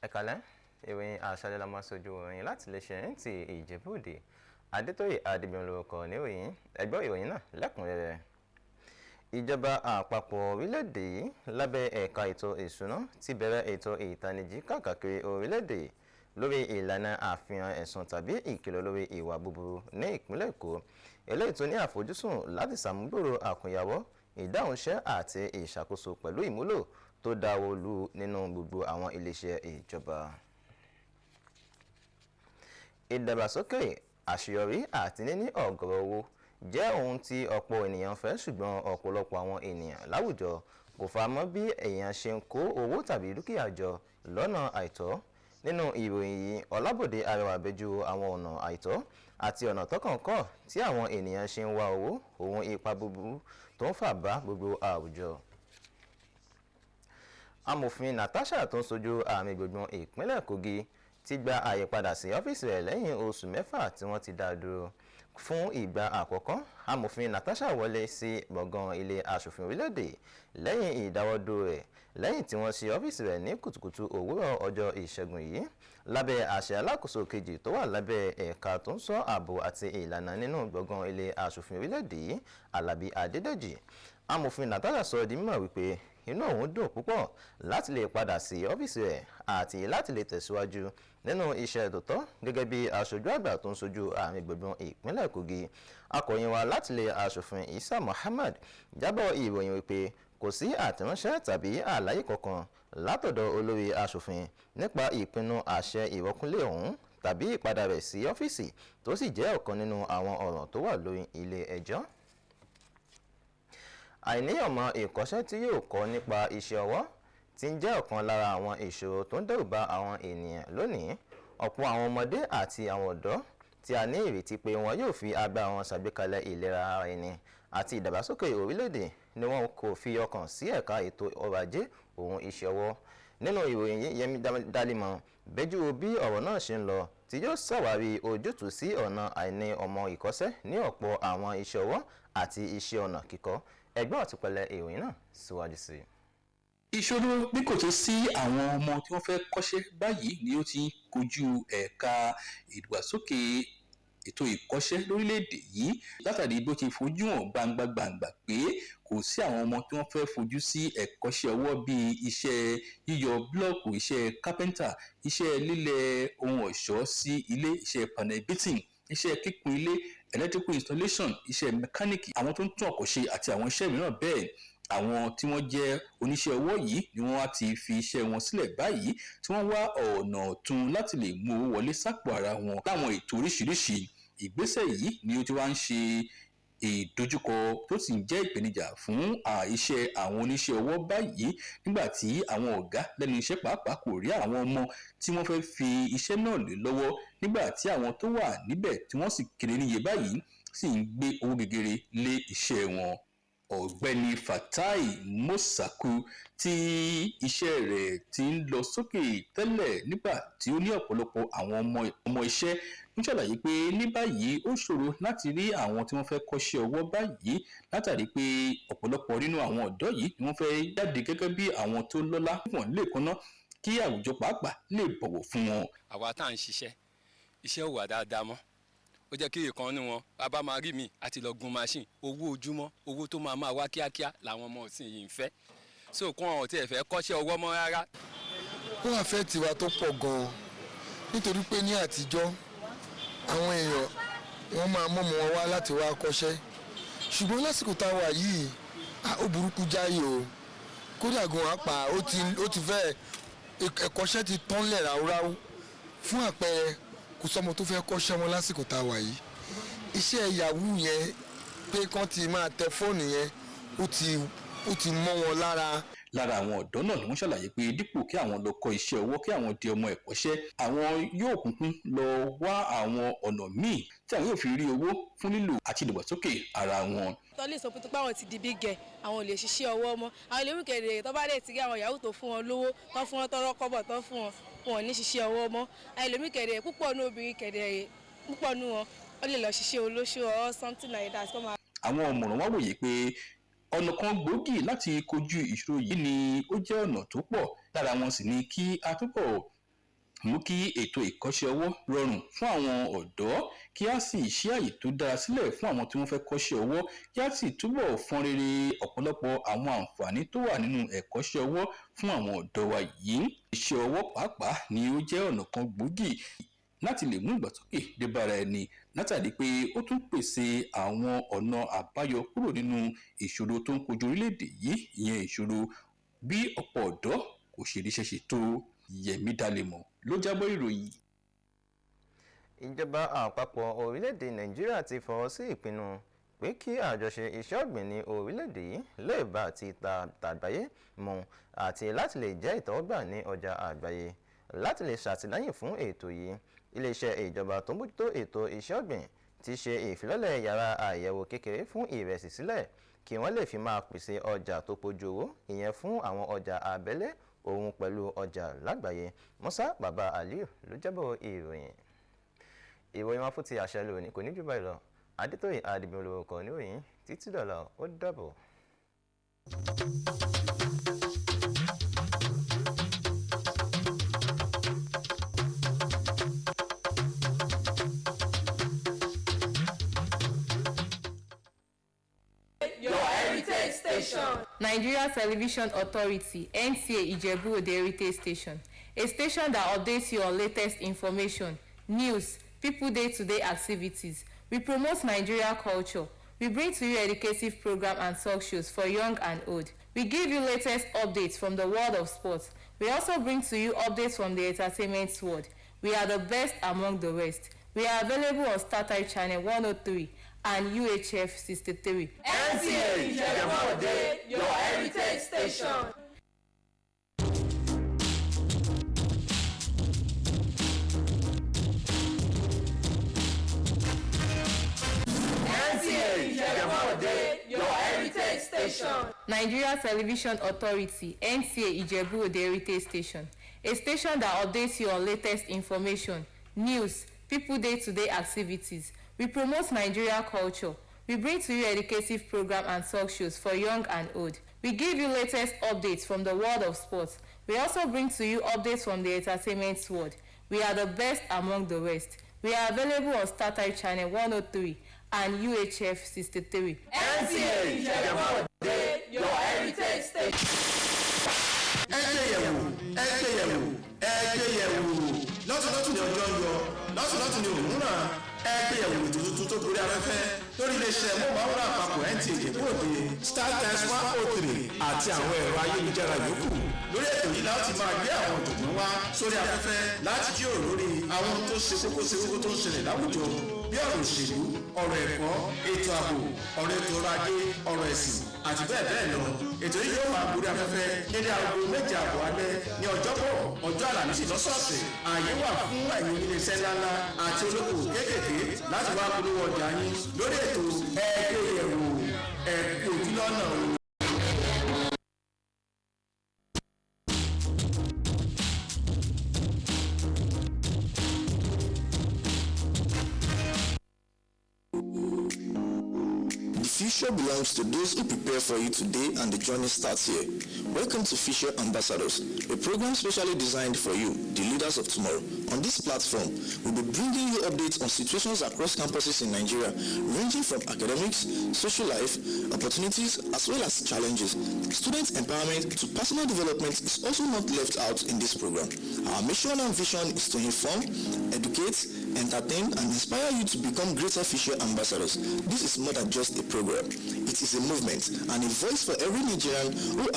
Ẹ̀kálẹ́, ìròyìn àṣálẹ́ la máa sojú ìròyìn láti iléeṣẹ́ NTA Ìjẹ̀bú Òde. Adétóyè Adébíyàn lórúkọ níròyìn. Ẹgbọ́ ìròyìn náà lẹ́kùnrẹ́rẹ́. Ìjọba àpapọ̀ orílẹ̀-èdè yìí lábẹ́ ẹ̀ka ètò ìṣúná ti bẹ̀rẹ̀ ètò ìtanijí káàkiri orílẹ̀-èdè lórí ìlànà àfihàn ẹ̀sùn tàbí ìkìlọ̀ lórí ìwà búburú ní ìpínlẹ̀ Èkó, eléyìí tó ní àfojúsùn láti ṣàmúgbòrò àkúnyawọ́, ìdáhùnṣẹ́ àti ìṣàkóso pẹ̀lú ìmúlò tó dáwọ́ lù nínú gbogbo àwọn iléeṣẹ́ ìjọba. Ìdàgbàsókè, àṣeyọrí àti níní ọ̀gọ̀rọ̀ owó jẹ́ ohun tí ọ̀pọ̀ ènìyàn fẹ́, ṣùgbọ́n ọ̀pọ̀lọpọ̀ àwọn ènìyàn láwùjọ kò faramọ́ bí èèyàn ṣe ń kó owó tàbí dúkìá jọ lọ́nà àìtọ́. Nínú ìròyìn yìí, Ọlábọ̀dé Arẹwà bẹjú àwọn ọ̀nà àìtọ́ àti ọ̀nà tọ́kàn kọ́ tí àwọn ènìyàn ṣe ń wá owó, ohun ipa búburú tó ń fà bá gbogbo àwùjọ. Amòfin Natasha tó ń sojú àmì gbùngbùn ìpínlẹ̀ Kogi ti gba àyè padà sí ọ́fíìsì rẹ̀ lẹ́yìn oṣù 6 tí wọ́n ti dá dúró. Fún ìgbà àkọ́kọ́, Amòfin Natasha wọlé sí gbọ̀ngàn ilé aṣòfin orílẹ̀-èdè lẹ́yìn ìdáwọ́dúró rẹ̀ lẹ́yìn tí wọ́n ṣí ọ́fíìsì rẹ̀ ní kùtùkùtù òwúrọ̀ ọjọ́ Ìṣẹ́gun yìí lábẹ́ àṣẹ alákòóso kejì tó wà lábẹ́ ẹ̀ka tó ń ṣọ́ ààbò àti ìlànà nínú gbọ̀ngàn ilé aṣòfin orílẹ̀-èdè yìí, Alábí Adédèjì. Amòfin Natasha sọ di mímọ̀ wípé inú òun dùn púpọ̀ láti lè padà sí ọ́fíìsì rẹ̀ àti láti lè tẹ̀síwájú nínú iṣẹ́ tó tọ́ gẹ́gẹ́ bí aṣojú àgbà tó ń sojú àmì gbùngbùn ìpínlẹ̀ Kogi. Akọ̀ròyìn wa láti lè aṣòfin Isa Muhammad jábọ̀ ìròyìn wípé kò sí àtẹ̀ránṣẹ́ tàbí àlàyé kankan látọ̀dọ̀ olórí aṣòfin nípa ìpinnu àṣẹ ìrọ́kúnlé ọ̀hún tàbí ìpadà rẹ̀ sí ọ́fíìsì, tó sì jẹ́ ọ̀kan nínú àwọn ọ̀ràn tó wà lórí ilé ẹjọ́. Àìní ọmọ ìkọ́ṣẹ́ tí yóò kọ́ nípa iṣẹ́ ọwọ́ ti ń jẹ́ ọ̀kan lára àwọn ìṣòro tó ń dẹ́rùba àwọn ènìyàn lónìí. Ọ̀pọ̀ àwọn ọmọdé àti àwọn ọ̀dọ́ tí a ní ìrètí pé wọn yóò fi agbára wọn ṣàgbékalẹ̀ ìlera ara ẹni àti ìdàgbàsókè orílẹ̀-èdè ni wọn kò fi ọkàn sí ẹ̀ka ètò ọrọ̀ ajé òun iṣẹ́ ọwọ́. Nínú ìròyìn yìí, Yẹmí Dálímọ̀ bẹ́jú bí ọ̀rọ̀ náà ṣe ń lọ tí yóò ṣàwárí ojútùú sí ọ̀nà àìní ọmọ ìkọ́ṣẹ́ ní ọ̀pọ̀ àwọn iṣẹ́ ọwọ́ àti iṣẹ́ ọnà kíkọ́. Ẹgbẹ́ ọ̀túnpẹ̀lẹ̀ ìròyìn náà síwájú sí i. Ìṣòro bí kò tó sí àwọn ọmọ tí wọ́n fẹ́ kọ́ṣẹ́ báyìí ni ó ti ń kojú ẹ̀ka ìdàgbàsókè ètò ìkọ́ṣẹ́ lórílẹ̀‐èdè yìí, látàrí bó ti fojú hàn gbangba gbangba pé kò sí àwọn ọmọ tí wọ́n fẹ́ fojú sí ẹ̀kọ́ṣẹ́ ọwọ́ bíi iṣẹ́ yíyọ búlọ́ọ̀kù, iṣẹ́ kápẹ́ńtà, iṣẹ́ lílẹ̀ ohun ọ̀ṣọ́ sí ilé, iṣẹ́ panel beating, iṣẹ́ kíkun ilé, electrical installation, iṣẹ́ mẹkáníìkì, àwọn tó ń tún ọkọ̀ ṣe àti àwọn iṣẹ́ mìíràn bẹ́ẹ̀. Àwọn tí wọ́n jẹ́ oníṣẹ́ ọwọ́ yìí ni wọ́n á ti fi iṣẹ́ wọn sílẹ̀ báyìí, tí wọ́n wá ọ̀nà ọ̀tun láti lè mú owó wọlé sápò ara wọn láwọn ètò oríṣiríṣi. Ìgbésẹ̀ yìí ni ó ti wá ń ṣe ìdojúkọ tó sì ń jẹ́ ìpèníjà fún iṣẹ́ àwọn oníṣẹ́ ọwọ́ báyìí, nígbà tí àwọn ọ̀gá lẹ́nu iṣẹ́ pàápàá kò rí àwọn ọmọ tí wọ́n fẹ́ fi iṣẹ́ náà lé lọ́wọ́, nígbà tí àwọn tó wà níbẹ̀ tí wọ́n sì kéré níye báyìí sì ń gbé owó gegere lé iṣẹ́ wọn. Ọ̀gbẹ́ni Fatai Mosaku, tí iṣẹ́ rẹ̀ ti ń lọ sókè tẹ́lẹ̀ nígbà tí ó ní ọ̀pọ̀lọpọ̀ àwọn ọmọ iṣẹ́, ń ṣàlàyé pé ní báyìí ó ṣòro láti rí àwọn tí wọ́n fẹ́ kọ́ṣẹ́ ọwọ́ báyìí, látàrí pé ọ̀pọ̀lọpọ̀ nínú àwọn ọ̀dọ́ yìí ni wọ́n fẹ́ jáde gẹ́gẹ́ bí àwọn tó lọ́lá wọ́n lè kọ́ná kí àwùjọ pàápàá lè bọ̀wọ̀ fún wọn. Àwa tá à ń ṣiṣẹ́, iṣẹ́ ò wà dáadáa mọ́. Ó jẹ́ kí ìkan nínú wọn bàbá máa rí mi àti lọ gun machine. Owó ojúmọ́, owó tó máa máa wá kíákíá làwọn ọmọ ọ̀sìn yìí ń fẹ́, so kún ọ̀hún tí ẹ fẹ́ kọ́ṣẹ́ ọwọ́ mọ́ rárá. Ó wà fẹ́ tiwa tó pọ̀ gan-an, nítorí pé ní àtijọ́ àwọn èèyàn wọ́n máa mọ́mọ́ wọn wá láti wá kọ́ṣẹ́, ṣùgbọ́n lásìkò tá a wà yìí, ó burúkú jáì o. Kódà gan apá ó ti fẹ́ ẹ̀kọ́ṣẹ́ ti tán lẹ̀ ráúráú. Fún àpẹẹrẹ, kò sọ́mọ tó fẹ́ kọ́ṣẹ́ wọn lásìkò tá a wà yìí. Iṣẹ́ yahoo yẹn pé kán ti máa tẹ fóònù yẹn, ó ti mọ́ wọn lára. Lára àwọn ọ̀dọ́ náà ni wọ́n ṣàlàyé pé dípò kí àwọn lọ kọ́ iṣẹ́ ọwọ́, kí àwọn di ọmọ ẹ̀kọ́ṣẹ́, àwọn yóò kúnkún lọ wá àwọn ọ̀nà míì tí àwọn yóò fi rí owó fún lílò àti ìdàgbàsókè ara wọn. Tọ́ lè sọ pé tó pé àwọn ti di big girl, àwọn ò lè ṣiṣẹ́ ọwọ́ mọ́. Àwọn ilé ìwé tó bá dẹ̀ ti rí àwọn yahoo tó fún wọn lówó, tó fún wọn tọrọ kọ́bọ̀, tó fún wọn, wọn ò ní ṣiṣẹ́ ọwọ́ mọ́. Àwọn ẹlòmíì kẹ̀dẹ̀, púpọ̀ nú obìnrin kẹ̀dẹ̀, púpọ̀ nú wọn ó lè lọ ṣiṣẹ́ olóṣó or something like that. Àwọn ọ̀mọ̀ràn wá wòye pé ọ̀nà kan gbòógì láti kojú ìṣòro yìí ni ó jẹ́ ọ̀nà tó pọ̀. Lára wọn sì ni kí a túbọ̀ Mú kí ètò ìkọ́ṣẹ́ ọwọ́ rọrùn fún àwọn ọ̀dọ́, kí á sì ṣí àyè tó dára sílẹ̀ fún àwọn tí wọ́n fẹ́ kọ́ṣẹ́ ọwọ́, kí á sì túbọ̀ fọ́n rere ọ̀pọ̀lọpọ̀ àwọn àǹfààní tó wà nínú ẹ̀kọ́ṣẹ́ ọwọ́ fún àwọn ọ̀dọ́ wa yìí. Iṣẹ́ ọwọ́ pàápàá ni ó jẹ́ ọ̀nà kan gbòógì láti lè mú ìgbàsókè dé bára ẹni, látàrí pé ó tún pèsè àwọn ọ̀nà àbáyọ kúrò nínú ìṣòro tó ń kojú orílẹ̀-èdè yìí, ìyẹn ìṣòro bí ọ̀pọ̀ ọ̀dọ́ kò ṣe ríṣẹ́ ṣe tó. Yẹmí Dalẹ̀mọ̀ ló jábọ̀ ìròyìn. Ìjọba àpapọ̀ orílẹ̀-èdè Nàìjíríà ti fọwọ́ sí ìpinnu pé kí àjọṣe iṣẹ́ ọ̀gbìn ní orílẹ̀-èdè yìí lè bá ti tàgbáyé mu àti láti lè jẹ́ ìtẹ́wọ́gbà ní ọjà àgbáyé. Láti lè ṣàtìlẹ́yìn fún ètò yìí, iléeṣẹ́ ìjọba tó ń bójútó ètò iṣẹ́ ọ̀gbìn ti ṣe ìfilọ́lẹ̀ yàrá àyẹ̀wò kékeré fún ìrẹsì sílẹ̀, kí wọ́n lè fi máa pèsè ọjà tó pójú owó, ìyẹn fún àwọn ọjà abẹ́lé òun pẹ̀lú ọjà lágbàáyé. Musa Baba Aliyu ló jábọ̀ ìròyìn. Ìròyìn wa fún ti àṣálẹ́ òní kò ní jù báyìí lọ. Adétóyè Adigun lórúkọ oníròyìn. Títí dọ̀la, ó dàbọ̀. Your Heritage Station. Nigeria Television Authority, NTA Ijebu Ode Heritage Station, a station that updates you on latest information, news, people day-to-day activities. We promote Nigeria culture. We bring to you educative program and talk shows for young and old. We give you latest updates from the world of sports. We also bring to you updates from the entertainment world. We are the best among the rest. We are available on StarTimes Channel 103 and UHF 63. NTA Ijebu Ode, your Heritage Station. NTA Ijebu Ode, your Heritage Station. Nigeria Television Authority, NTA Ijebu Ode Heritage Station, a station that updates you on latest information, news, people day-to-day activities. We promote Nigeria culture. We bring to you educative program and talk shows for young and old. We give you latest updates from the world of sports. We also bring to you updates from the entertainment world. We are the best among the rest. We are available on StarTimes Channel 103 and UHF 63. NTA Ijebu Ode, your Heritage Station. Ẹ gbé yẹ̀wò, ẹ gbé yẹ̀wò, ẹ gbé yẹ̀wò. Lọ́tùnlọ́tùn ní ọjọ́ ń yọ, lọ́tùnlọ́tùn ní òun ràn. Ẹ gbé yẹ̀wò ètò tuntun tó gorí afẹ́fẹ́ lórí iléeṣẹ́ móhùnmáwòrán àpapọ̀ NTA Ìjẹ̀bú Òde, StarTimes 103 àti àwọn ẹ̀rọ ayélujára yòókù. Lórí ètò yìí láti máa gbé àwọn ọ̀jọ̀gbọ́n wá sórí afẹ́fẹ́ láti jíròrò lórí àwọn ohun tó ṣe kókó, ṣe kókó tó ń ṣẹlẹ̀ láwùjọ, bí ọ̀rọ̀ òṣèlú, ọ̀rọ̀ ẹ̀kọ́, ètò ààbò, ọ̀rọ̀ ètò ọrọ̀ ajé, ọ̀rọ̀ ẹ̀sìn àti bẹ́ẹ̀ bẹ́ẹ̀ lọ. Ètò yìí yóò máa gorí afẹ́fẹ́ dédé aago 7:30 alẹ́ ní Ọjọ́bọ̀, ọjọ́ Àlàmísì lọ́sọ̀ọ̀sẹ̀. Ààyè wà fún ẹ̀yin oníléeṣẹ́ ńláńlá àti olókoòwò kéékèèké láti wá polówó ọjà yín lórí ètò Ẹ Gbé Yẹ̀wò. Ẹ kú ojú lọ́nà o. The future belongs to those who prepare for it today, and the journey starts here. Welcome to Future Ambassadors, a program specially designed for you, the leaders of tomorrow. On this platform, we'll be bringing you updates on situations across campuses in Nigeria, ranging from academics, social life, opportunities, as well as challenges. Student empowerment to personal development is also not left out in this program. Our mission and vision is to inform, educate, entertain, and inspire you to become greater future ambassadors. This is more than just a program. It is a movement and a voice for every Nigerian who